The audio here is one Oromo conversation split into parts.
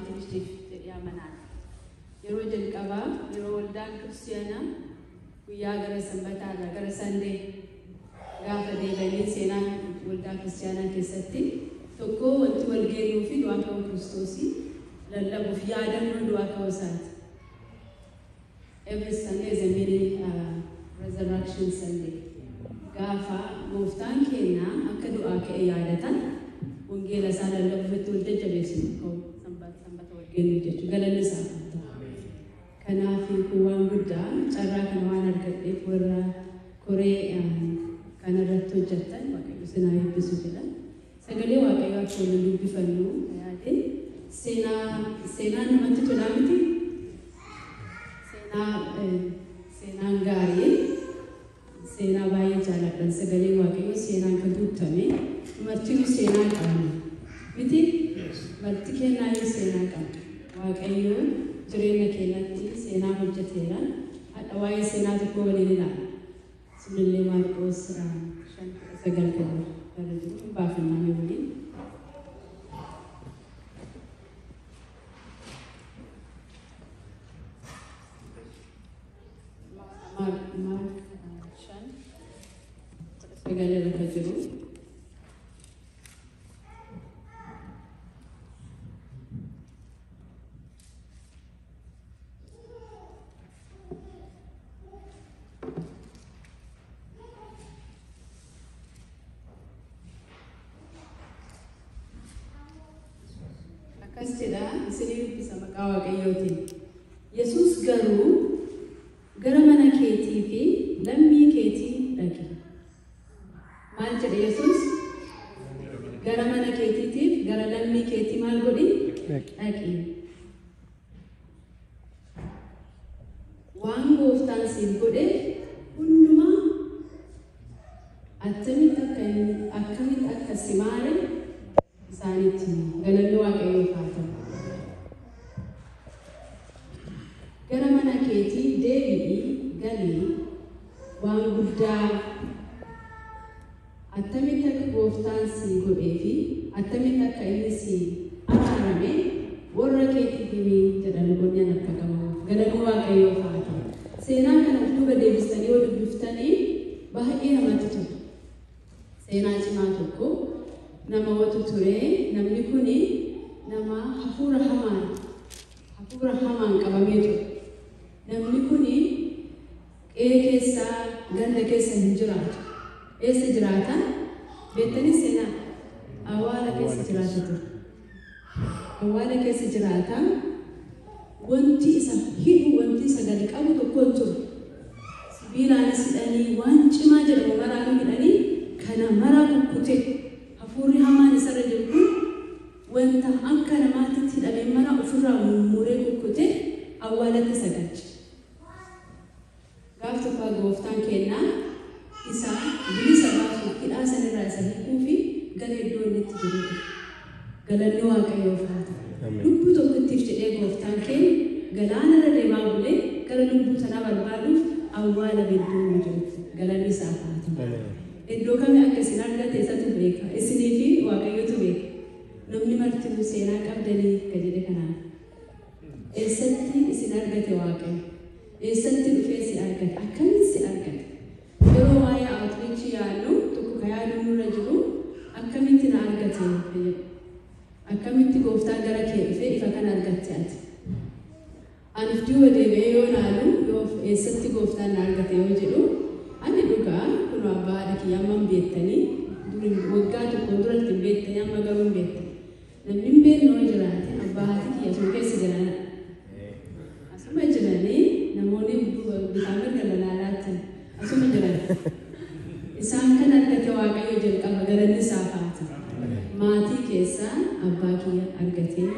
Outreachiif jedhee amanaan. Yeroo jalqabaa yeroo waldaan kiristiyaanaa guyyaa gara sanbataarraa gara Sunday gaafa deebanii seenaa waldaa kiristiyaanaa keessatti tokko wanti wal geenyuu fi du'aa ka'uu Kiristoosii lallabuuf yaadannoo du'aa ka'uu isaati. Every Sunday is a mini resurrection Sunday. Gaafa gooftaan keenya akka du'aa ka'e yaadatan wangeela isaa lallabuuf itti wal jajjabeessinu sanbata wal geenyu jechuudha. Galanni isaa haa ta'u. Kanaaf kun waan guddaa carraa kana waan argadheef warra koree kanarratti hojjettan Waaqayyo isin haa eebbisu jedha. Sagalee Waaqayyoo akka waliin dubbifannu yaade seenaan namatti tolaa miti. Seenaan gaarii seenaa baay'ee jaalladhan sagalee Waaqayyoo seenaan kan guutame martinuu seenaa qabna miti marti kennaayyuu seenaa qabna. Waaqayyo jireenya keenyatti seenaa hojjeteera. Hadha waa'ee seenaa tokko waliin ilaalla. Sunillee Maarqoos 5:19 kan irra jiru hin baafannaa waliin. Maark 5:19 irra kan jiru. Akkas jedha isinii dubbisa maqaa Waaqayyootiin. Yesuus garuu gara mana keetii fi lammii keetii dhaqi. Maal jedhe Yesuus? Gara mana keetiitiif gara lammii keetii maal godhi? Dhaqi. Waan gooftaan siif godhe hundumaa akkamitti akka si maare isaanitti galanni Waaqayyoof haa ta'u. Gara mana keetii deebi'ii galii waan guddaa attamitti akka gooftaan si godhee fi attamitti akka inni si araarame warra keetiif himii jedha luboonni akka qabamu. Galanni Waaqayyoof haa ta'u. Seenaa kana of duuba deebistanii yoo dubbiftanii baay'ee namatti tola. Seenaa cimaa tokko namoota ture namni kuni nama hafuura hamaan qabamee ture. Namni kuni qe'ee keessa ganda keessa hin jiraatu. Eessa jiraata? Beektanii seenaa awwaala keessa jiraata ture. Awwaala keessa jiraata. Wanti isa hidhu wanti isa gadi qabu tokko hin ture. Sibiilaanis hidhanii waan cimaa jedhamu maraanuu hidhanii kana maraa kukkute hafuurri hamaan isarra jiru kun wanta akka namaatti hidhamee mara ofirraa mummuree kukkute awwaalatti isa galche. Gaaf tokko gooftaan kennaa isa bilisa baasuuf hidhaa sanirraa isa hiikuu fi gara iddoo inni itti jiru dhufe. Galanni Waaqayyoof haa ta'u. Lubbuu tokkittiif jedhee gooftaan keenya galaanarra deemaa bulee gara lubbuu sanaa barbaaduuf awwaala gidduu nu jiru. Galanni isaaf haa ta'u. Iddoo kamii akka isin argate isatu beeka. Isinii fi Waaqayyotu beeka. Namni martinuu seenaa qabdanii ka jedhe kanaaf. Eessatti isin argate Waaqayyo? Eessatti dhufee si argate? Akkamiin si argate? Yeroo waa'ee outreach yaadnu tokko ka yaadu nurra jiru akkamitti na argate ka jedhu. Akkamitti gooftaan gara kee dhufee ifa kana argatte ati? Ani duuba deebi'ee yoo ilaalu yoo eessatti gooftaan na argate yoo jedhu ani dhugaa kun abbaa haadha kiyya amma hin beektanii waggaa tokkoon duratti hin beektanii amma garuu hin beektan. Namni hin beekne yoo jiraate abbaa haati kiyya asuma keessa jiran. Asuma jiranii namoonni duuba bitaa mirga lalaalaatan asuma jiran. Isaan kan argate Waaqayyo jalqaba galanni isaaf haa ta'u. Maatii keessaa abbaa kiyya argatee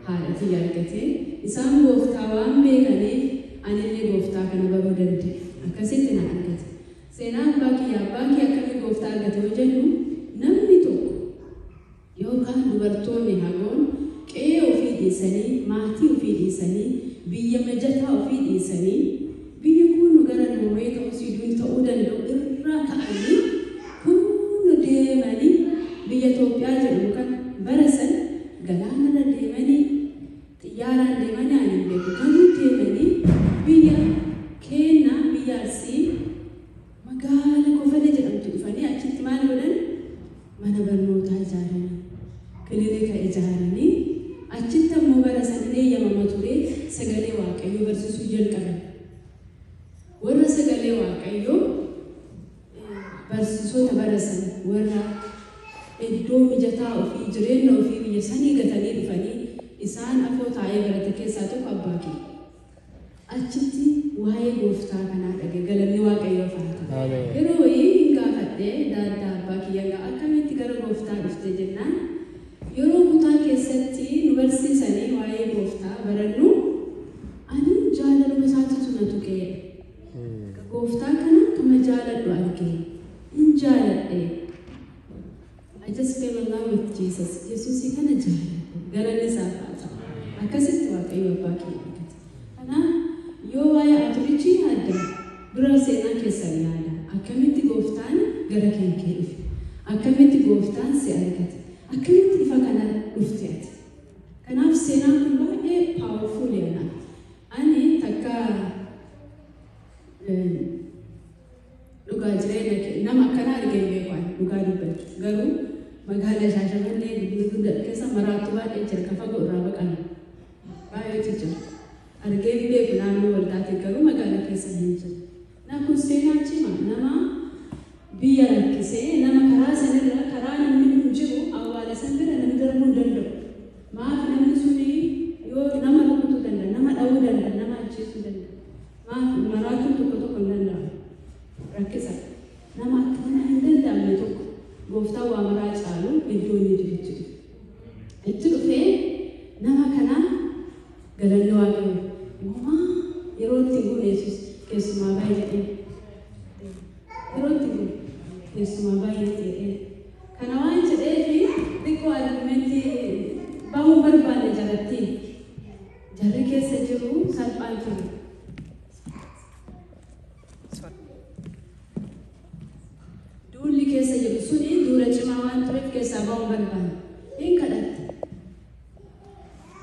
haadha kiyya argatee isaan gooftaa waan beekaniif anillee gooftaa kana baruu danda'e. Akkasitti na argate. Seenaa abbaa kiyya abbaan kiyya akkamii gooftaa argate yoo jennu namni tokko yookaan dubartoonni hagoon qe'ee ofii dhiisanii maatii ofii dhiisanii biyya mijataa ofii dhiisanii biyya kun gara Noorwee ta'uu Siwiidin ta'uu danda'u irraa ka'anii kun deemanii biyya Itoophiyaa jedhamu kan bara san galaanarra deemanii Xiyyaaraan deemanii ani hin beeku. Garuu deemanii biyya keenya biyya Arsii magaala Kofalee jedhamtu dhufanii achitti maal godhan? Mana barnootaa ijaaranii, kilinika ijaaranii, achitti ammoo bara san eeyyamama ture sagalee Waaqayyoo barsiisuu jalqaban. Warra sagalee Waaqayyoo barsiisota bara san warra iddoo mijataa ofii jireenya ofii biyya sanii gatanii dhufanii isaan afoo taa'ee barate keessaa tokko abbaa kee. Achitti waa'ee gooftaa kanaa dhage galanni Waaqayyoof haa ta'u. Yeroo wayii hin gaafadhee daaddaa abbaa kiyya akkamitti gara gooftaa dhufte jennaan yeroo kutaa keessatti nu barsiisanii waa'ee gooftaa barannu ani jaalaluma isaatitu na tuqee. Gooftaa kana kama jaaladhu argee hin jaaladhe. I just fell in love with Jesus. Yesuusii kana jaaladhe. Galanni isaaf haa ta'u. Akkasitti Waaqayyo abbaa kiyya argate. Kanaaf yoo waa'ee outreachii yaaddan dura seenaa keessan yaada. Akkamitti gooftaan gara kee dhufe? Akkamitti gooftaan si argate? Akkamitti ifa kana dhufte ati? Kanaaf seenaan kun baay'ee powerful jedha. Ani takka dhugaa jireenya nama akkana argee hin beeku ani dhugaa dubbachuu. Garuu magaala Shaashamannee guddaa keessa maraattuu baay'ee jira kan fagoo irraa baqan baay'eetu jira. Argee hin beeku naannoo waldaatti garuu magaala keessa hin jiru. Na kun seenaa cimaa nama biyya rakkisee nama karaa sanirra karaa namni kun jiru awwaala san bira namni darbuu hin danda'u. Maaf namni suni yoo nama rukutuu danda'a, nama dha'uu danda'a, nama ajjeesuu danda'a. Maaf maraatuun tokko tokko hin danda'amu. Rakkisa. Nama akkana hin danda'amne tokko gooftaan waa maraa caalu iddoo inni jirutti dhufe. Itti dhufee nama kana galanni Waaqayyo homaa yeroo itti guune Yesuus keessumaa baay'ee jedhee. Yeroo itti guune keessumaa baay'ee jedhee. Kana waan jedheefi xiqqoo argumentii bahuun barbaanne jalattiin. Jarri keessa jiru salphaan ture. Duulli keessa jiru suni duula cimaa waan tureef keessaa bahuun barbaanne. Hin kadhatte.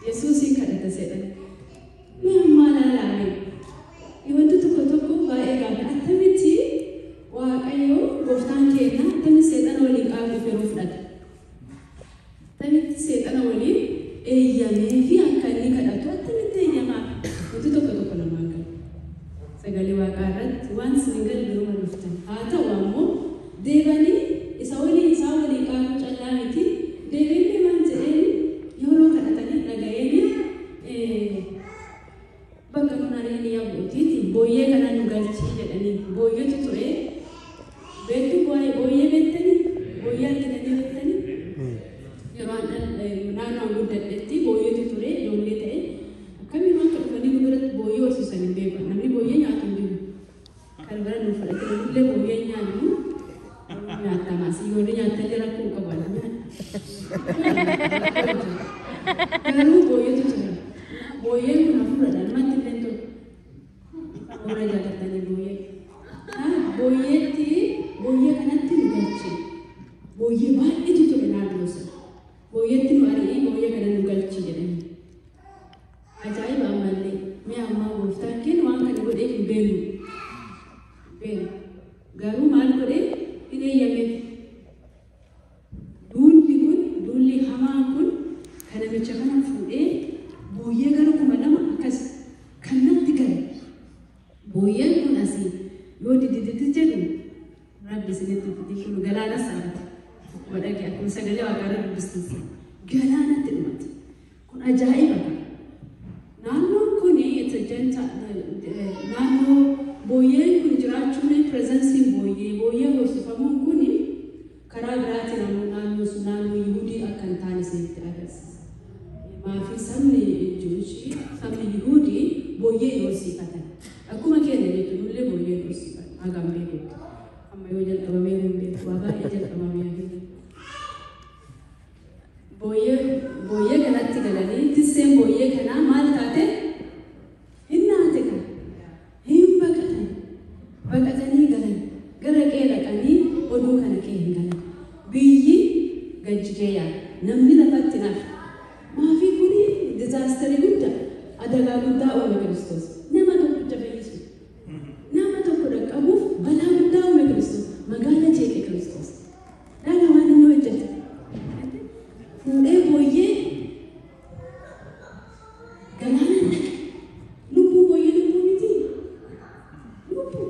Yesuus hin kadhate seedhan. Mee ammaa ilaalaa wanti tokko tokko baay'ee gaarii. Akkamitti Waaqayyo gooftaan keenya akkamitti seexana waliin qaaquuf yeroo fudhate? Akkamitti seexana waliin eeyyamee fi akka inni kadhatu akkamitti eeyyamaa? Wanti tokko tokko namaan galu. Sagalee Waaqaa irratti waan isin hin galle yeroo dhuftan. Haa ta'u ammoo deebanii isa waliin isaa waliin qaaquu callaa miti. Deebiin maal jedheen yeroo kadhatanii dhaga'een bakka kun ariin yaabootiiti booyyee kana nu galchii jedhanii booyyeetu ture. Beektu booyyee beektanii? Booyyee argitanii beektanii? Yeroo naannoo guddadhetti booyyeetu ture ijoollee ta'e akkamiin akka dhufanii nu biratti booyyee horsiisan hin beeku. Namni booyyee nyaatu hin jiru. Kan bira nu fudhate nullee booyyee nyaannu nyaatama. Asii warri nyaatanii rakkoo qaban nyaata. Garuu booyyeetu ture. Booyyeen kun hafuuradha. Namatti illee tolu. Warra jaallatanii booyyee. Booyyeetti booyyee kanatti nu galche. Booyyee baay'eetu ture naannoo sana. Booyyeetti nu ari'ee booyyee kana nu galchi jedhanii. Ajaa'iba ammallee mi'a ammaa gooftaan keenya waan kana godhee hin beeknu. Beeknu. Garuu maal godhee hin eeyyameef. Duulli kun duulli hamaan kun kan namicha kana fuudhee booyyee gara 2000 akkas kan natti gale. Booyyeen kun asii yoo didididi jedhu Rabbi isinitti fidii kun galaana saafate. Akkuma dhagee akkuma sagalee Waaqaa dubbistan galaanatti dhumate. Kun ajaa'iba. Naannoon kun naannoo booyyeen kun jiraachuun presenceiin booyyee booyyee horsiifamuun kun karaa biraatiin ammoo naannoo sun naannoo Yihudii akka hin taane isinitti agarsiisa. Maafi sabni Jewishii sabni Yihudii booyyee hin horsiifatan. Akkuma keenya jechuun illee booyyee hin horsiifatan. Hagam beekutti. Amma yoo jalqabamee hin beeku waa baay'ee jalqabamee hin Booyyee kanatti galanii tisseen booyyee kanaa maal taate? Hin naate kan. Hin baqatan. Baqatanii galan. Gara qe'ee dhaqanii oduu kana qe'ee hin galan. Biyyi gajjigee yaala. Namni lafatti nafe. Maafi kuni disasterii guddaa. Adagaa guddaa uume Kiristoos. Nama tokkicha fayyisu. Nama tokko dhaqqabuuf balaa guddaa uume Kiristoos. Magaala jeeqe Kiristoos. Dhaala waan inni hojjete. Fuudhee booyyee galaana dhaqe. Lubbuu booyyee lubbuu miti. Lubbuu.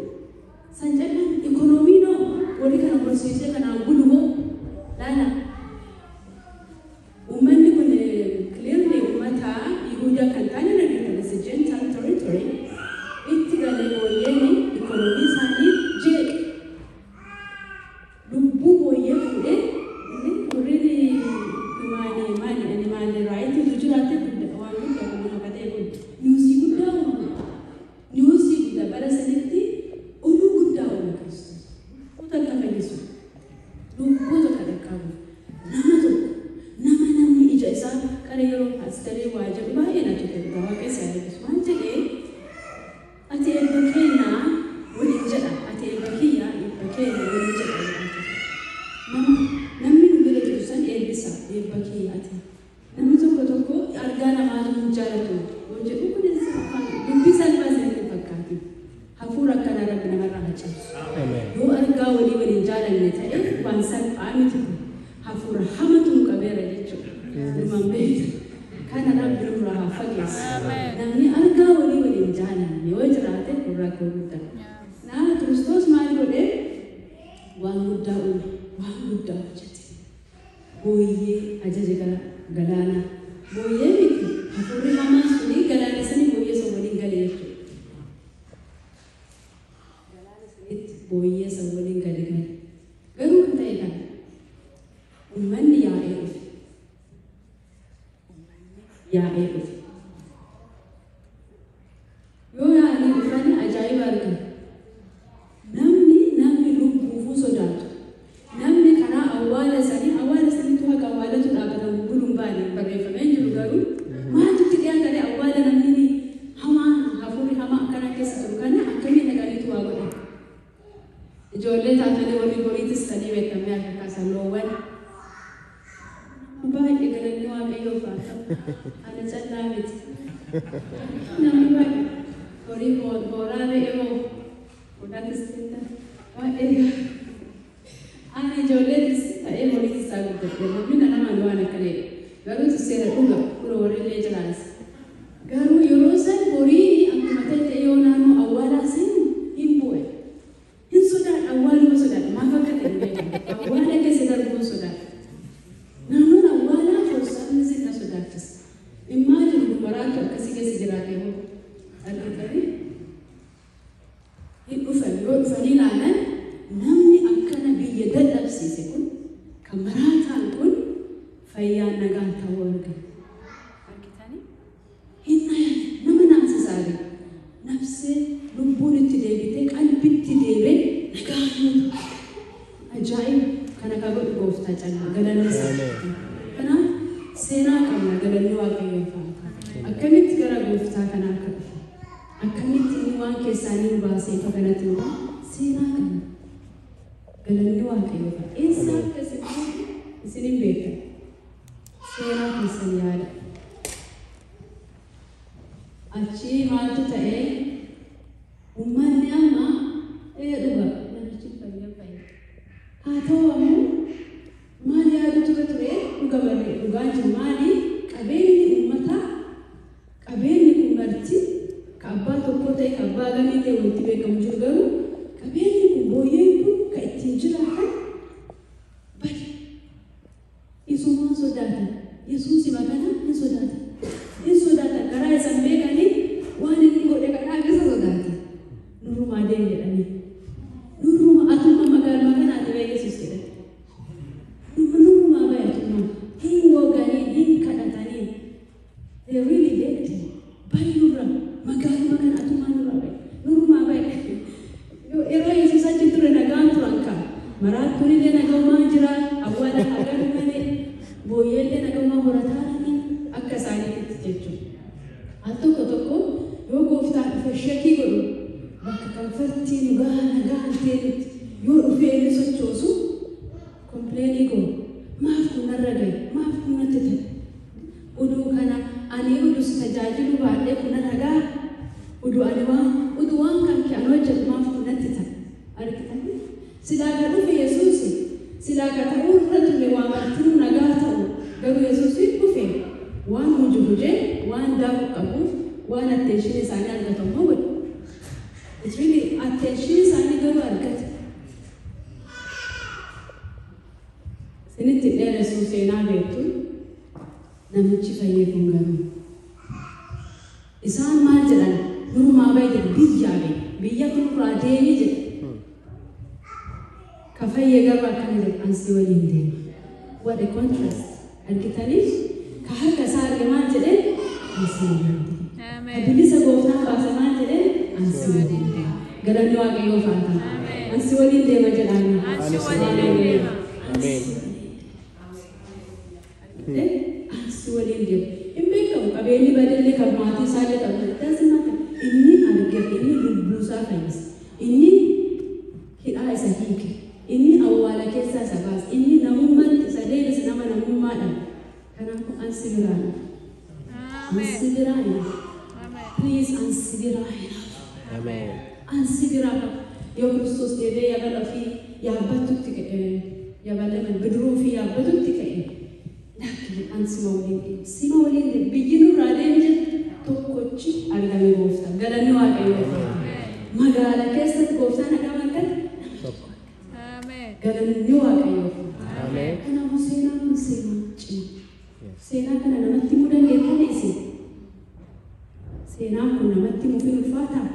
Sanjaqaan ikoonoomii noo warri kana horsiisee kanaan bulu hoo laala. Uummanni kun clearly uummata Yihudaa kan ta'an argitan is a Gentile territory. Itti galee booyyeen ikoonoomii isaanii jeeqe. Lubbuu booyyee fuudhee warreen human animal right tu jiraate guddaa waan guddaa kun nama ta'e kun newsii guddaa uume. Newsii guddaa bara sanitti oduu guddaa uume Kiristoos. Lubbuu takka fayyisu. Lubbuu tokko dhaqqabu. Nama tokko nama namni ija isaa qara yeroo paasterii waa jedhu baay'ee na tuqe dhugaa waaqa isaa eebbisu waan jedhee ati eebba keenyaa waliin jedha ati eebba kiyya eebba keenya waliin jedha nama namni nu bira jiru san eebbisa eebba kiyya ati namni tokko tokko argaa namaatu hin jaalatu yoo jedhu kunis dubbii salphaa isinitti hin fakkaatin hafuura akkanaa rabbi namarraa haa cabsu. Yoo argaa walii waliin jaalanne ta'e waan salphaa miti kun hafuura hamatu nu qabeera jechuudha. Dhumaan beektu. Kana rabbi nurraa haa fageessu. Namni argaa walii waliin jaalanne yoo jiraate kun rakkoo guddaa. Naa Kiristoos maal godhee waan guddaa uume waan guddaa hojjete. Booyyee ajaje gara galaanaa. Booyyee miti hafuurri hamaan suni galaana sanii booyyee san waliin gale jechuudha. Galaana sanitti booyyee san waliin gale gale. Garuu kan ta'e kana uummanni yaa'ee dhufe. Uummanni yaa'ee dhufe. Yoo yaa'anii dhufan ajaa'iba argan. Namni namni lubbuufuu sodaatu. Namni karaa awwaala sanii awwaala saniitu haqa awwaalatu dhaabbatan buluun baane barreeffamee hin jiru garuu maaltu itti dhiyaatanii awwaala namni hamaa hafuurri hamaa akkana keessa jiru kana akkamiin dhaqaniitu waa godhan. Ijoollee taatanii warri horiitis tanii beekamee akka kaasan loowwan. Baay'ee galanni waaqayyoof haa ta'u. Ana callaa miti. Namni baay'ee horii horaa re'ee hoo horaattis baay'ee ani ijoolleetis ta'ee horiitis isaa guddadhe namni na namaan waan akkana jedhu. Garuu seera dhuga kun horiillee jiraas. Garuu yeroo san horii akkuma ta'e yoo naannoo awwaalaa seenu hin bu'e. Hin sodaadha awwaaluma sodaadha maaf akka ta'e hin beekamu. Awwaala keessa darbuun sodaadha. Naannoon awwaalaa foosaan na sodaachisa. Imagine maraatu akkasii keessa jiraate hoo argitanii hin dhufan yoo dhufanii ilaalan namni akkana biyya dadhabsiise kun kan maraataan kun fayyaan nagaan ta'uu argan. Argitanii hin nayan nama naasisaa nafsee lubbuun itti deebitee qalbitti deebee nagaan nutu ajaa'iba kana ka godhu gooftaa callaa galanni isaa. Kanaaf seenaa qabna galanni waaqayyoof haa ta'u. Akkamitti gara gooftaa kanaa akka dhufe akkamitti inni waan keessaanii nu baasee ifa kanatti nu seenaa qabna galanni waaqayyoof haa ta'u. Eessaa akka isin dhufe isin hin beekan seenaa keessan yaada. Achii maaltu ta'ee uummanni amma ee dhuga namichi fayyaa fayya. Haa ta'u ammoo maal yaadu ture ture dhuga malee dhugaan jiru maali qabeenyi uummataa qabeenyi kun marti ka abbaa tokko ta'e ka abbaa gamii ta'e wanti beekamu jiru garuu qabeenyi kun booyyeen kun ka ittiin jiraatan bade. Isumaan sodaatan Yesuus hima kana hin sodaatan. Hin sodaatan karaa isan beekanii waan inni godhe kanaaf isa sodaatan. Nurrumaa deem jedhanii. Nurruma atuma magaaluma kanaati ba'e Yesuus jedhan. Nurrumaa ba'e atuma hin woganii hin kadhatanii. They really begged him. Bari nurra magaaluma kana atumaa nurra ba'e. Nurrumaa ba'e. Yeroo Yesuus achi ture nagaan turan kaa. Maraattuun illee nagaumaan jira awwaala haa galu malee booyyeellee nagaumaa horataaranii akka isaaniitti jechuudha. Al tokko tokko yoo gooftaan dhufe shakii godhu bakka comfortii nu gahaa nagaa hin ta'etti yoo dhufee inni sochoosu complainii godhu. Maaf kun narra gahe maaf kun natti ta'e. Oduu kana ani oduu si tajaajilu baadhee ta'e kun na dhagaa. Uduu ani waan uduu waan kan kee an hojjedhu maaf kun natti ta'a. Argitanii? Silaa ka dhufe Yesuus silaa ka ta'uu irra ture waa martinuu nagaa ta'u garuu Yesuus dhufe waan huji hujee waan daaku qabuuf waan attention isaanii argatu ammoo godhe. It's really attention isaanii garuu argate. Isinitti dheeressuu seenaa beektu namichi fayyee kun garuu isaan maal jedhan durumaa bahe jedhu biyyaa bahe biyya nurraa deemi jedhe. Ka fayyee garuu akkana jedhu an si waliin deema. What a contrast. Argitanii ka harka isaa arge maal jedhee an si waliin deema. Ka bilisa gooftaan baase maal jedhee an si waliin deema. Galanni Waaqayyoof haa ta'u. An si waliin deema jedhaan. An si waliin deema. Ameen. An si waliin deema. Hin beekamu qabeenyi badellee kan maatii isaa illee qabu. Doesn't matter. Inni arge inni lubbuu isaa fayyise. Inni hidhaa isa hiike. Inni awwaala keessaa isa baase. Inni namummaatti isa deebise nama namummaadhaan. Kanaafuu an si biraa hin hafu. An si biraa hin hafu. Please an si biraa hin hafu. Ameen. An si biraa hafu. Yoo Kiristoos deebi'ee yabala ofii yaabbattutti ka'e yabala bidiruu ofii yaabbatutti ka'e lakki an sima waliin deema. Sima waliin deema. Biyyi nurraa deemi jettu tokkochi argame gooftaa. Galanni Waaqayyoof haa ta'u. Magaala keessatti gooftaan hagam argate? Tokko. Galanni Waaqayyoof haa ta'u. Ameen. Kanaafuu seenaan kun seenaa cimaa. Seenaa kana namatti himuu dandeettanii isin? Seenaan kun namatti himuuf hin ulfaataa?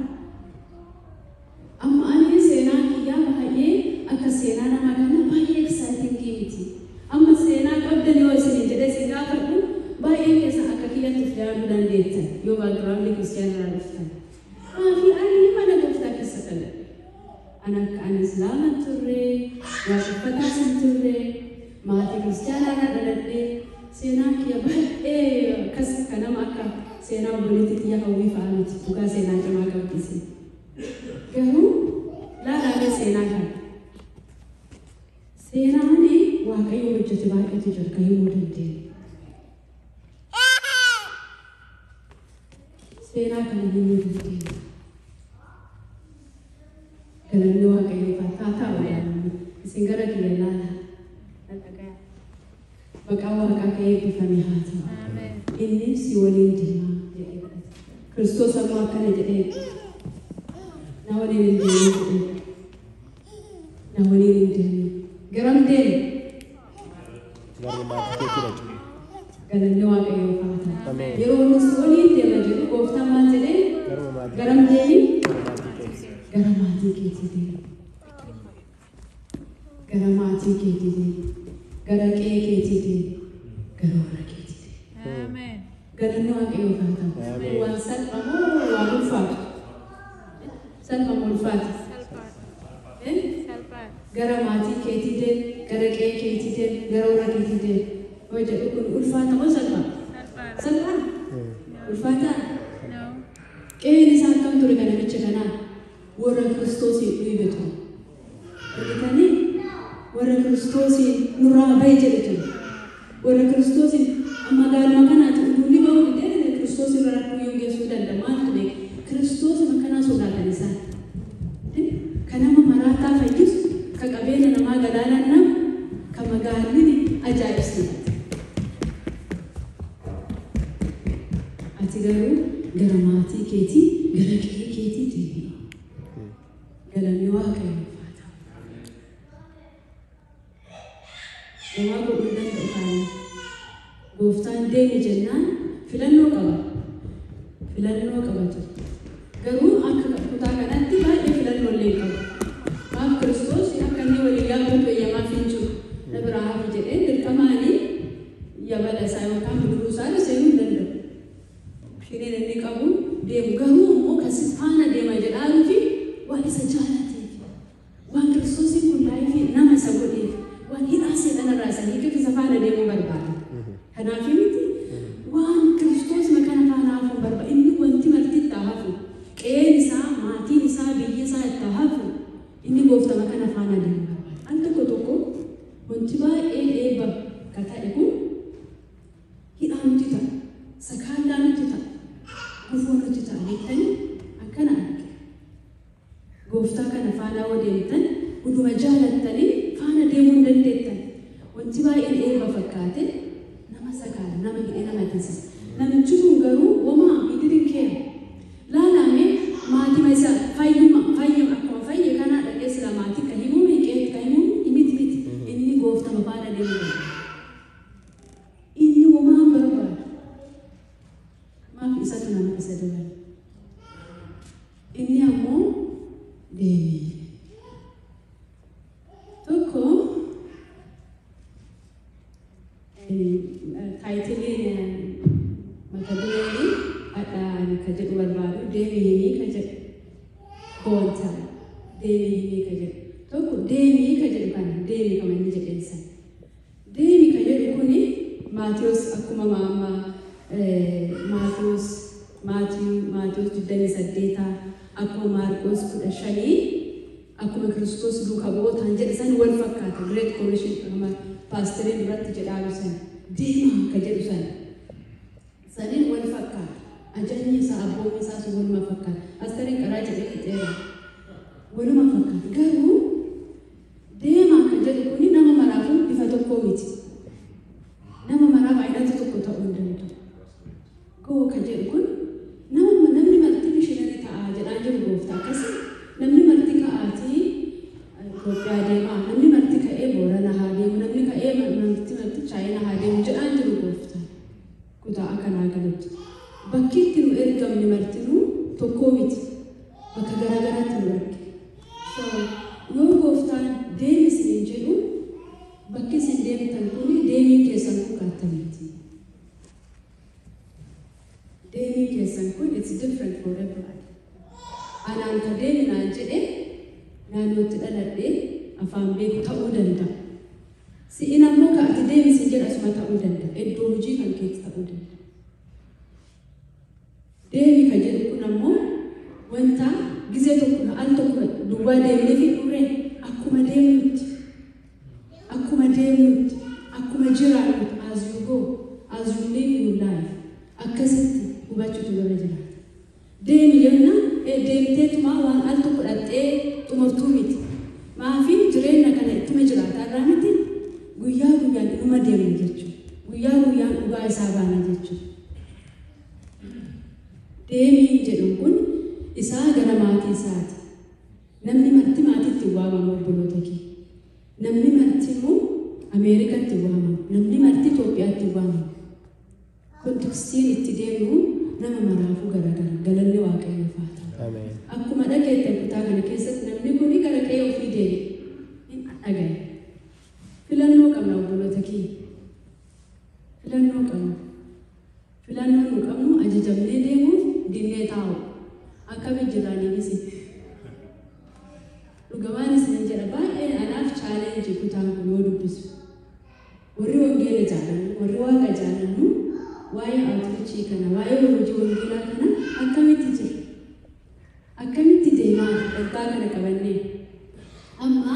Amma ani seenaan kiyyaa baay'ee akka seenaa nama kana baay'ee exciting miti. Amma seenaa qabdan yoo isin jedhee isin gaafadhu baay'een keessan akka kiyyatti of yaaduu dandeettan yoo background kiristiyaanaa irraa dhuftan. Maafi ani mana gooftaa keessa dhaladhe. Ani akka ani islaama hin turre, waaqeffataas hin turre, maatii kiristiyaanaa irraa dhaladhe. Seenaan kiyya baay'ee akkas akka nama akka seenaa obboleettii tiyya hawwii fa'aa miti. Dhugaa seenaa cimaa qabdi isin. Garuu laalaa seenaa kana. Seenaan Waaqayyo hojjete baay'eetu jira kan himuu dandeenyu. Seenaa kana himuu dandeenya. Galanni Waaqayyoof haa ta'u. Isin gara kiyya laalaa. Dhaga'aa. Maqaan Waaqaa ka'ee eebbifame haa ta'u. Inni si waliin deema jedhee kadhate. Kiristoos ammoo akkana jedhee na waliin hin deemin jedhee. Na waliin hin deemin. Garam deemi? Garuu maatii keetti dhaqi. Galanni Waaqayyoof haa ta'u. Ameen. Yeroo inni si waliin deema jedhu gooftaan maal jedhee? Garuma maatii Garam deemi? gara maatii keetti. Gara maatii keetii deemi. Gara maatii keetii deemi. Gara qe'ee keetii deemi. Gara warra keetii deemi. Galanni Waaqayyoof haa ta'u. Ameen. Waan salphaa moo waan ulfaatu? Salphaa moo ulfaatu? Eh? Gara maatii keetii deemi, gara qe'ee keetii deemi, gara warra keetii deemi. Yoo jedhu kun ulfaata moo salphaa? Salphaa? Ulfaataa? Qe'een isaa akkam ture kan namicha kanaa? Warra Kiristoosiin dhiibe ture. Argitanii? Warra Kiristoosiin nurraa bahi jedhe ture. Warra Kiristoosiin magaaluma kanaatti utuu inni bahuu didee Kiristoos irra rakkoo yoo geessuu danda'a maaltu beeka? Kiristoosuma kanaa sodaatan isaan. Kan nama maraataa fayyisu, ka qabeenya namaa galaanaan nama, ka magaalli ajaa'ibsiifate. Ati garuu gara maatii keetii, gara qe'ee keetii deebi'i. Galanni Waaqayyoof haa ta'u. Homaa godhuu hin danda'u kaanii. Gooftaan deemi jennaan filannoo qaba. Filannoo qaba ture. Garuu akka kutaa kanatti baay'ee filannoo illee hin qabu. Maaf Kiristoos akka inni waliin yaabbatu eeyyamaaf hin jiru. Na biraa hafi jedhee dirqamaanii yabala isaa yookaan bidiruu isaa irra seenuu hin danda'u. Shiriin inni qabu deemu garuu immoo kan si faana deema jedhaanuu fi waan isa jaalateef waan Kiristoosiin kun life nama isa godheef waan hidhaa seexanarraa isa hiikeef isa faana deemuu barbaada. Kanaaf miti waan Kiristoos kana faana hafuu barbaada. Inni wanti marti itti haa hafu. Qe'een isaa, maatiin isaa, biyyi isaa itti haa hafu. Inni gooftama kana faana deemuu barbaada. Al tokko tokko wanti baay'een eebba ka ta'e kun hidhaa nuti ta'a. Sakaallaa nuti ta'a. Gufuu nutti ta'a beektanii akkana arge. Gooftaa kana faana yoo deemtan hunduma jaalattanii faana deemuu hin dandeettan. Wanti baay'een eebba fakkaate nama sakaala, nama hidhee nama teessisa. Namichi kun garuu homaa he didn't care. Laalame maatima isa fayyuma fayyuma akkuma fayye kanaa dhaqee sila maatii ka himuu miiqeetti ka himuu miti miti. Inni gooftama faana deemuu barbaada. Inni homaa hin barbaadu. Maaf isatu nama isa dabale. Inni ammoo deeme. Tokko titleiin mata dureen hadhaan ka jedhu barbaadu deemii himii ka jedhu boontaa deemii himii ka jedhu tokko deemii ka jedhu kana deemii kama inni jedheen sana. Deemii ka jedhu kuni Maatiyos akkuma amma Maatiyos Maatiyos 28 akkuma Maarqos 15 akkuma Kiristoos duuka bu'ootaan jedhe san wal fakkaata. Great Commission amma paasteriin duratti jedhaa san deemaa ka jedhu san saniin wal fakkaata. Ajajni isaa abboommi isaa sun waluma fakkaata. Paasteriin qaraa jedhee fixeera. Waluma fakkaata. Garuu deemaa ka jedhu kuni nama maraafuu bifa tokkoo miti. Nama maraaf aynata tokko ta'uu hin danda'u. Go ka jedhu kun nama namni marti missionary ta'aa jedhaa jiru gooftaa akkasii namni marti ka'aatii Itoophiyaa deemaa, namni marti ka'ee Boorana haa deemu, namni ka'ee marti marti Chaayinaa haa deemu jedhaan jiru gooftaan. Kutaa akkanaa kanatti. Bakki itti nu ergamne martinuu tokkoo miti. Bakka garaagaraatti nu erge. So yoo gooftaan deemi isiniin jedhu bakki isin deemtan kuni deemiin keessan kun kaattamiiti. Deemiin keessan kun it's different for everybody. Anaan ka deemi naan jedhe naannootti dhaladhee afaan beeku ta'uu danda'a. Si'in ammoo ka ati deemi sin jedhu asuma ta'uu danda'a. Iddoo hojii kan keetti ta'uu danda'a. Deemi ka jedhu kun ammoo wanta gizee tokko al tokko duwwaa deemnee fi dhurree akkuma deemnutti akkuma deemnutti akkuma jiraannutti, as you go, as you live your life, akkasitti hubachuutu irra jiraata. Deemi jenna deemteetuma waan al tokko dhaqxee xumurtuu miti. Maafi jireenya kana ittuma jiraataa irraa miti guyyaa guyyaan dhuma deemna jechuudha. Guyyaa guyyaan dhugaa isaa baana jechuudha. Deemiin jedhu kun isaa gara maatii isaati. Namni marti maatiitti waamamu obboloota kee. Namni marti immoo Ameerikatti waamamu. Namni marti Itoophiyaatti waamamu. Contextiin itti deemu nama maraafuu garagara. Galanni Waaqayyoof haa ta'u. Ameen. Akkuma dhageettan kutaa kana keessatti namni kun gara qe'ee ofii deebi'e. Hin dhagaye. Filannoo qabna obboloota kiyya. Filannoo qabna. Filannoo nu qabnu ajajamnee deemuuf dinnee taa'u. Akkamiin jiraaniinis. Dhugamaan isin jedha baay'ee anaaf challenge kutaan kun yoo dubbisu. Warri wangeela jaalannu, warri waaqa jaalannu waa'ee outreachii kana, waa'ee hojii wangeelaa kana akkamitti jira? Akkamitti deemaa ergaa kana qabannee? Amma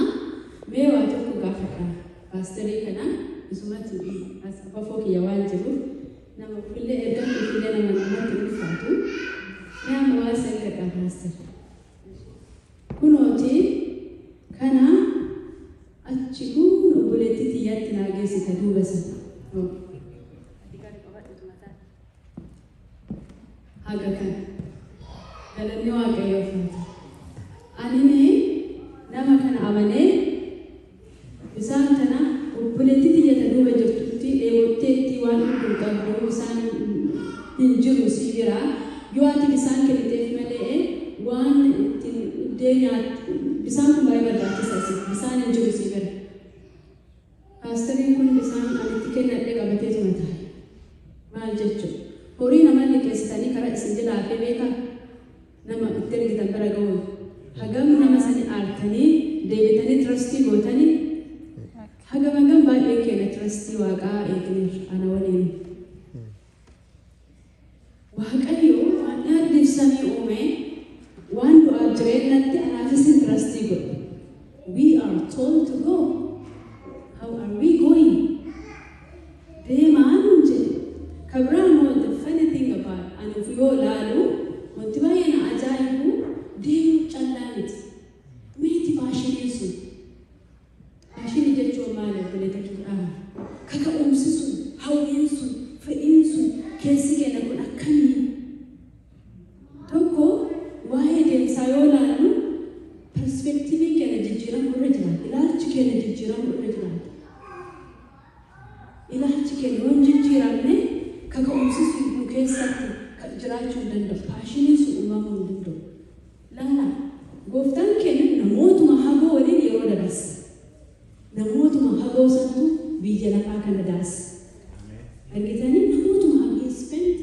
mee waa tokko gaafadha. Paasterii kana isumatti as afafoo kiyya waan jiruuf nama ofillee erga ofillee nama namatti ulfaatu. Mee amma waa isa ergadha paaster. Kunooti kana achi kun obboleettii xiyyaatti naa geessita duuba sana. Haga kana. Galanni Waaqayyoof haa ta'u. Ani nama kana amanee isaan kana obboleettii xiyyata duuba jirtutti dheebotteetti waan dhuguu qabdu isaan hin jiru si bira yoo ati bisaan kenniteef malee waan ittiin dhugdee nyaattu bisaan kun baay'ee barbaachisa si bisaan hin jiru si bira. Paasteriin kun bisaan ani itti kennadhe qabateetuma taa'e. Maal jechuudha? Horii nama liqeessitanii karaa isin jalaa hafee beekaa? Nama itti ergitan bira ga'uun. Hagam nama sani aartanii deebitanii trustii gootanii hagam hagam baay'ee keenya trustii waaqaa eegneerra ana waliin. Waaqayyo waan ardiif samii uume waan du'aaf jireenyatti anaafis trustii godhe. We are told to go. How are we going? Deemaa nuun jedhe. Kabraa immoo the funny thing about ani of yoo ilaalu ilaalu wanti baay'ee na ajaa'ibu deemuu callaa miti. Meeti passioniin sun. Passionii jechuun maali obboleetta kiyyaa? Kaka'umsi sun, hawwiin sun, fedhiin sun keessi keenya kun akkamii? Tokko waa'ee deemsaa yoo ilaallu perspectiviin keenya jijjiiramuu irra jiraata. Ilaalchi keenya jijjiiramuu irra jiraata. Ilaalchi keenya yoo hin jijjiiramne kaka'umsi sun nu keessatti jiraachuu hin danda'u. Passioniin sun uumamuu hin danda'u. Laala gooftaan keenya namootuma hagoo waliin yeroo dabarsa. Namootuma hagoo santu biyya lafaa kana daasa. Argitanii namootuma hagoo he spent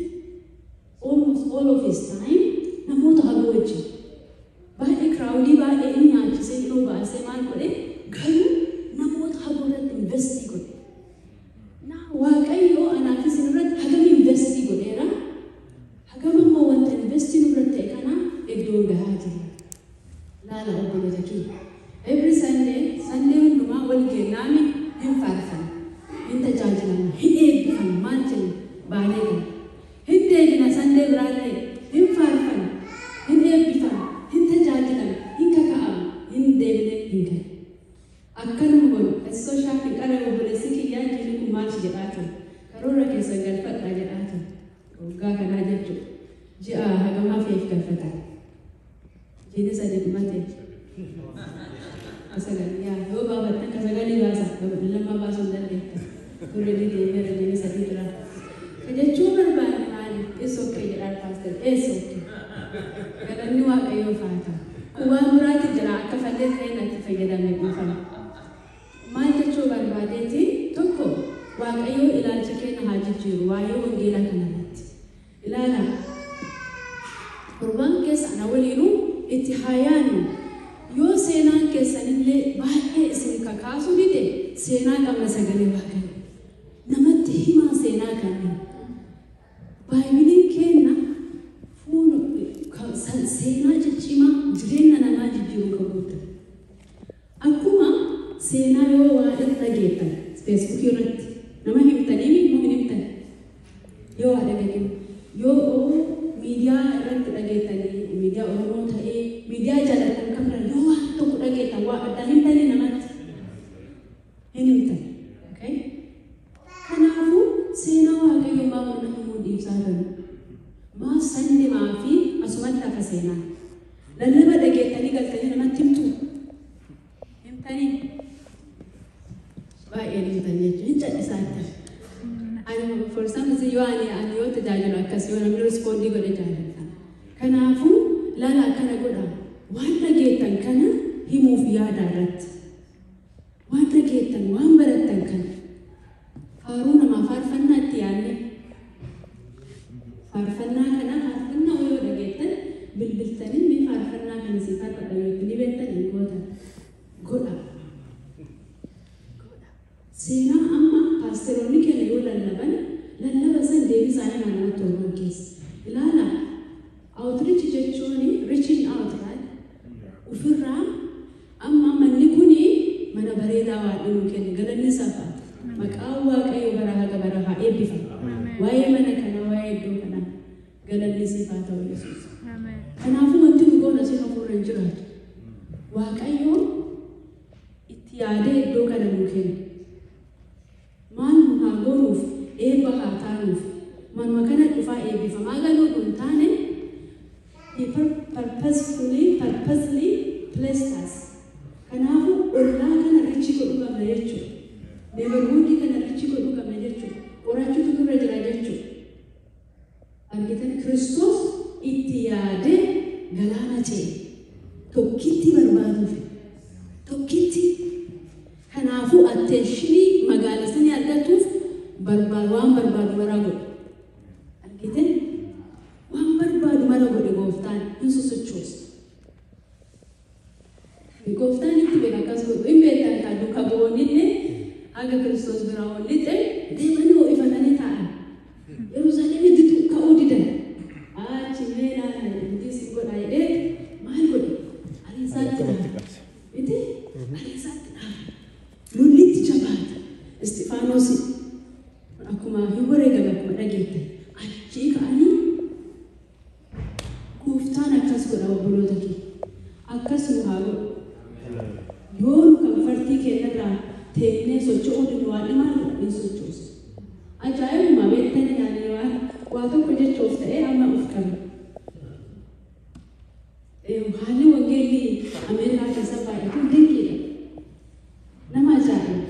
almost all of his time namoota hagoo wajjin. Baay'ee crowdii baay'ee hin nyaachisee hin obaasee maal godhe garuu namoota hagoo irratti investii godhe. Naa Waaqayyo anaaf isin irratti hagam investii godheera. Hagam immoo wanta investii nurratti ta'e kana iddoon gahaa jira. Laala obboloota kiyya. Every Sunday, Sunday hundumaa wal geennaami hin faarfanna, hin tajaajilamna, hin eebbifanna, maal jenna baanee gala. Hin deebina Sunday biraallee hin faarfanna, hin eebbifanna, hin tajaajilamna, hin kaka'amna, hin deebine hin galle. Akkanuma godhu essoo shaafii qara obboleessi kiyyaa jiru kun maal jedhaa ture. Karoora keessan galfadhaa jedhaa ture. Waggaa kanaa jechuudha. Ji'a hagam hafeef galfata. Jiini sadi dhumate. Sagal yaa yoo baafattan ka sagalii baasa lama baasuu hin dandeettan. Already deemeera jiini sadi dura. Ka jechuu barbaanne maali? It's okay jedhaan pastor. It's okay. Galanni Waaqayyoof haa ta'u. Kun waan biraatti jira akka fallee ta'e natti fayyadamee dhiifama. Maal jechuu barbaadeeti tokko Waaqayyoo ilaalcha keenya haa jijjiiru waa'ee wangeelaa kanarratti. Ilaala torbaan keessa ana waliinuu itti haa yaadnu. Yoo seenaan keessanillee baay'ee isin kakaasuu dide seenaa qabna sagalee Waaqayyoo. Namatti himaa seenaa kanneen. Baay'iniin keenya seenaa ciccimaa jireenya namaa jijjiiru kan guutan. Akkuma seenaa yoo waa irra dhageettan Facebookii irratti nama himtanii moo hin himtan? Yoo waa dhageettan yoo miidiyaa irratti dhageettanii miidiyaa Oromoo ta'ee miidiyaa jaallattan kan biraa yoo waan tokko dhageettan waa addaa himtanii namatti hin himtan. Okay? Kanaafuu seenaa Waaqayyoo maaf mana himuu dhiibsaa jiru? Maaf sannimaa fi asumatti hafa seenaa? Lallaba dhageettanii galtanii namatti himtu? Himtanii? Baay'een himtan jechuudha. Hin callisaa jettan. Ani for some reason yoo ani yoo tajaajilu akkas yoo namni respondii godhe jaalladha. Kanaafuu laala akkana godha. Waan dhageettan kana himuuf yaada irratti. Waan dhageettan waan barattan kana. Faaruu namaa faarfannaa itti yaadne. Faarfannaa kana faarfannaa yoo dhageettan bilbiltanii mee faarfannaa kana si faarfadha yoo itti beektan hin gootan. Godha. Godha. Seenaa amma paasteroonni keenya yoo lallaban lallaba san deebii isaanii naannoo torban keessa. Ilaala. Outreach jechuun reaching out right? Ofirraa amma manni kuni mana bareedaa waan nuu kenne galanni isaaf haa ta'u. Maqaan Waaqayyoo bara haga bara haa eebbifamu. Waa'ee mana kanaa waa'ee iddoo kanaa galanni siif haa ta'u Yesuus. Kanaafuu wanti nu goona si hafuurra hin jiraatu. Waaqayyo itti yaadee iddoo kana nuu kenne. Maal nu haa goonuuf eebba haa taanuuf manuma kana dhufaa eebbifamaa galuu hin taane he purposely placed us. Kanaafuu ollaa kana reach godhuu qabna jechuudha. Neighborhoodii kana reach godhuu qabna jechuudha. Qorachuutu nurra jira jechuudha. Argitan Kiristoos itti yaadee galaana ce'e. Tokkitti barbaaduuf. Tokkitti. Kanaafuu attentionii magaala sanii argatuuf barbaadu waan barbaadu maraa godhe. Argitan waan barbaadu mara godhe gooftaan hin sosochoosu. Gooftaan itti beeka akkas godhu hin beektan kan duuka bu'oonnillee haga Kiristoos biraa ol lixe deemanii ho'ifatanii taa'an. Yerusaalemitti ka'uu didan. Achi mee ilaala inti si godha jedhee maal godhe? Ariisaatti Akkamatti dhaaba. qabse. Miti? Ariisaatti dhaaba. Lollitti jabaata. Isxifaanos akkuma hin wareegame akkuma dhageettan. Achii ka'anii godha obboloota kee. Akkas nu haa godhu. Yoo nu kanfartii keenyarraa teennee socho'uu didnu waan maal godha hin sochoosu. Ajaa'ibuma beektanii yaani waa tokko jechuuf ta'ee amma of qabe. Haalli wangeelli Ameerikaa keessa baay'atu dinqiidha. Nama ajaa'iba.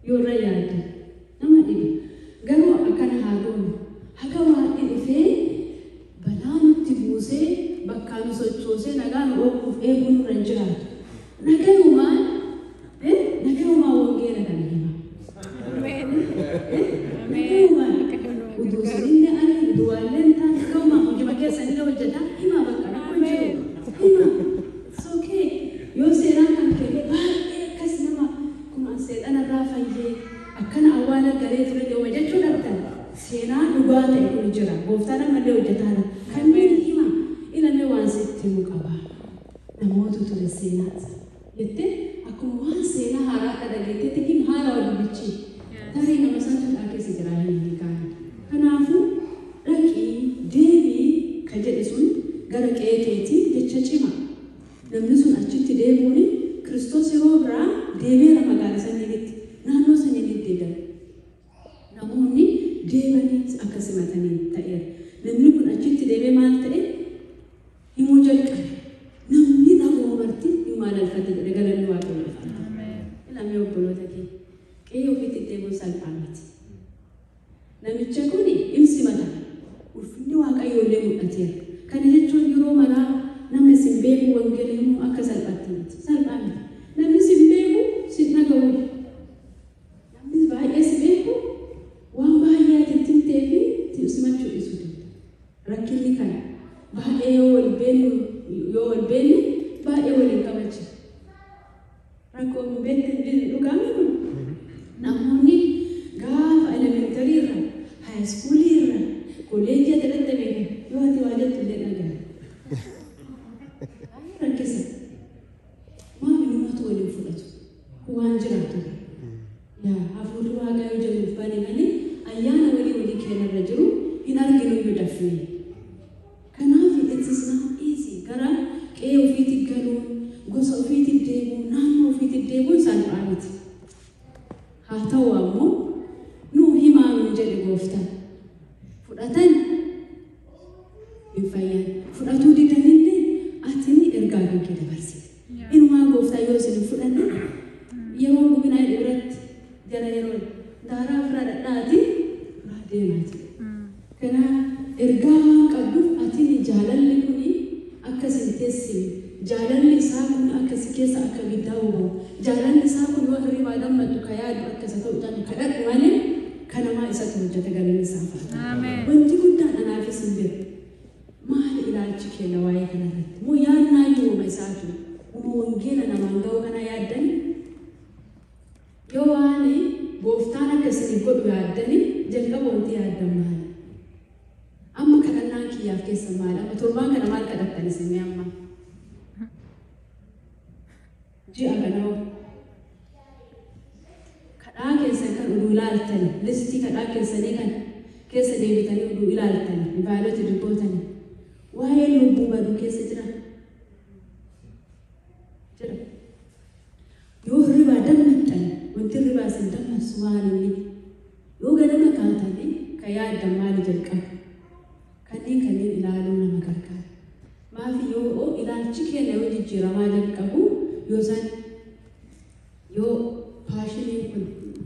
Yoo irra yaadde nama dhiba. Garuu akkana haa goonu. Haga waaqni dhufee balaa nutti buusee bakkaa nu sochoosee nagaa nu oofuuf eeguu nurra hin jiraatu. Nagayumaan wangeela kana hima. Nagayumaan utuu isinillee ani utuu waalleen taane nagayumaan hojii keessanillee hojjetaa himaa bakka rakkoo hin jiru. Hima. It's okay. Yoo seenaan kan kee baay'ee akkas nama kun an seexanarraa fayyee akkana awwaala galee ture deema jechuu dhabdan seenaa dhugaa ta'e kun jira. Gooftaan ammallee hojjetaadha. Kanneen hima ilamee waan sitti himu qaba. Namoota ture seenaa isa. Jettee akkuma waan seenaa haaraa dhageettetti hima haaraa dubbichi. Tarii nama santu dhaa keessa jira hin hiikaan. Kanaafuu dhaqii deebii ka jedhe sun gara qe'ee keetii jecha cima. Namni sun achitti deemuun Kiristoos yeroo biraa deemeera magaalaa saniinitti naannoo saniinitti deebi'an. Namoonni deemanii akka simatanii ta'eera. Namni kun achitti deemee maal ta'e himuu jalqabe. Namni dhagoo marti himaa lalfate jedhe galanni Waaqayyoof haa ta'u. Ilamee obboloota kee qe'ee ofiitti deemuun salphaa miti. Namicha kun hin simata. Ulfinni Waaqayyoo illee mul'ateera. Kana jechuun yeroo maraa nama isin beeku wangeela himuu akka salphaatti miti. Salphaa miti. Namni isin beeku si dhaga'u. Namni baay'ee si beeku waan baay'ee ati itti himtee fi simachuu dhiisuu danda'a. Rakkinni kana baay'ee yoo wal beeknu yoo wal beekne baay'ee waliin kabaja. Rakkoo hin beekne hin dhugaame kun namoonni gaafa elementary irra, high school irra, kolleejjii ati irratti beekan yoo ati waa jettu illee dhaga'a. Baay'ee rakkisa. Maami namatu waliin fudhatu. Kun waan jiraatu. Yaa hafuurri Waaqayyoo jedhuuf bane malee ayyaana walii walii keenyarra jiru hin arginu iyyuu dafnee. Kanaaf it is not easy. Gara qe'ee ofiitti galuun, gosa ofiitti deemuun, naannoo ofiitti deemuun salphaa miti. Haa ta'u ammoo nu himaa nuun jedhe gooftaan. Fudhatan hin fayyan. Fudhatuu didanillee ati ergaa kan kee dabarsite. Inumaa gooftaa yoo isin hin fudhanne yeroo gubinaa biratti jara yeroo daaraa ofirraa dhadhaati biraa deemaati. Kanaaf ergaa waan qabduuf ati jaalalli kuni akka isin teessine jaalalli isaa kun akka si keessa akka ibiddaa boba'u jaalalli isaa kun yoo hirribaa dammaddu ka yaadu akka isa ta'u jedhu kadhadhu malee kanamaa isatu hojjeta galanni isaa fa'a. Wanti guddaan anaafis hin bira. Maali ilaalchi keenya waa'ee kanarratti? Moo yaadnaa uuma isaatu uuma wangeela namaan ga'u kana yaaddani? Yoo waan gooftaan akka isiniif godhu yaaddani jalqaba wanti yaaddan maali? Amma kadhannaan kiyyaaf keessa maali? Amma torbaan kana maal kadhattan isin mee amma? Ji'a kana hoo? Kadhaa keessan kan uduu ilaaltani, listii kadhaa keessanii kan keessa deebitanii uduu ilaaltani, ibaalota dubbootani. Waa'ee lubbuu baduu keessa jira? Jira. Yoo hirribaa dammaxxan, wanti hirribaa isin dammassu waan inni. Yoo ganama kaatanii ka yaaddan maali jalqaba? Kanneen ilaaluu nama gargaara. Maafi yoo ilaalchi keenya yoo jijjiiramaa jalqabu yoo isaan yoo passioniin kun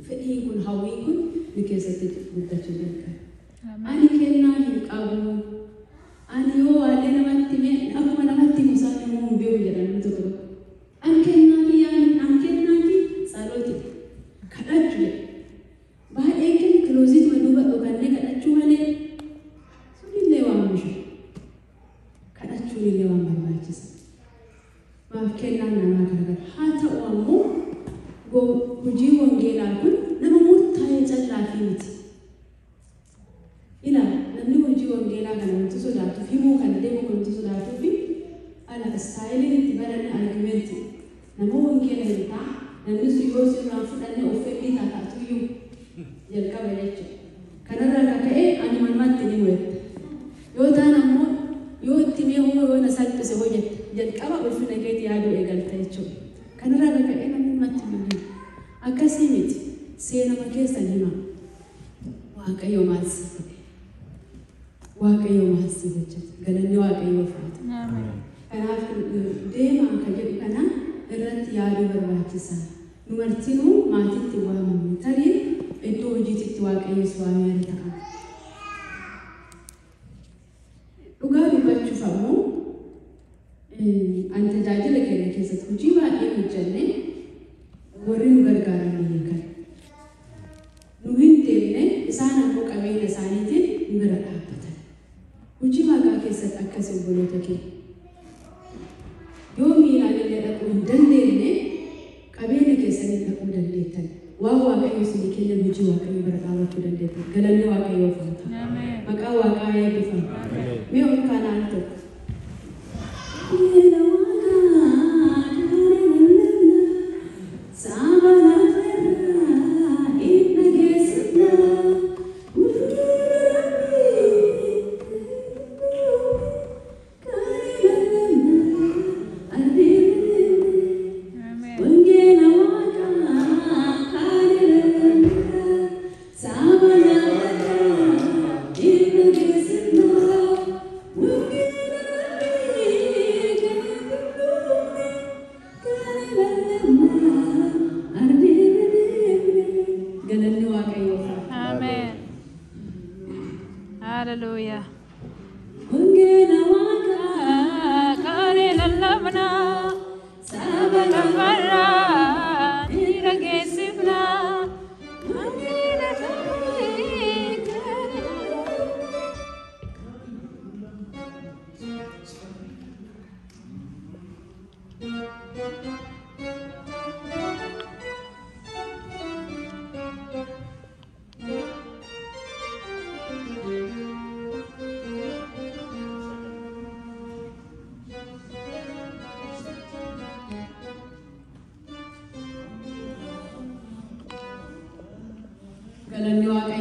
fedhiin kun hawwiin kun nu keessatti guddachuu jalqaba. Ani kennaa hin qabu. Ani yoo waallee namatti hime akkuma namatti himu isaan immoo hin beeku jedhan namni tokko tokko. An kennaa kiyyaa miti an kennaa kiyya tsalooti kadhachuu jedha. Baay'een keenya closetuma duuba dhokannee kadhachuu malee sunillee waan mishu. Kadhachuun illee waan barbaachisa. Maaf kennaan namaa gargaara. Haa ta'u ammoo hojii wangeelaa kun nama murtaa'e callaa fi miti. Ilaa namni hojii wangeelaa kana wanti sodaatuuf himuu kana deemu kan wanti sodaatuuf ala styleiin itti baranne argumentii. Nama wangeela hin ta'a namni sun yoo sirraan fudhanne of fedhii taataatu iyyuu jalqaba jechuudha. Kanarraa kan ka'e ani manumatti ni mul'ata. Yoo ta'an ammoo yoo itti mee hoo yoo na Jalqaba ulfina keetii yaaduu eegalta jechuudha. Kanarraa kan ka'e namni natti hin himu. Akkasii miti. Seenama keessan hima. Waaqayyo maal si godhe? Waaqayyo maal si hojjete? Galanni Waaqayyoof haa ta'u. Kanaaf deemaa kan jedhu kana irratti yaaduu barbaachisaa. Nu martinuu maatiitti waamamne tarii iddoo hojiititti Waaqayyos waameera ta'a. Dhugaa dubbachuuf ammoo ani tajaajila keenya keessatti hojii baay'ee hojjenne warri nu gargaaran ni beekan. Nu hin deemne isaan ammoo qabeenya isaaniitiin nu bira dhaabbatan. Hojii Waaqaa keessatti akkas obboloota keenya. Yoo miilaan illee dhaquu hin dandeenye qabeenya keessanii dhaquu dandeettan. Waan Waaqayyo isinii kennan hojii Waaqayyo bira dhaabachuu dandeettan. Galanni Waaqayyoof haa ta'u. Maqaa Waaqaa eebbifamu. Mee ol kaanaan tokko. Galanni Waaqayyoof haa ta'u. Amen. Hallelujah. Wangeela Waaqaa Kaane lallabna, saba lafarraa ni dhageessifna. Wangeela Rabbii kaane lallabna. Galanni Waaqayyoof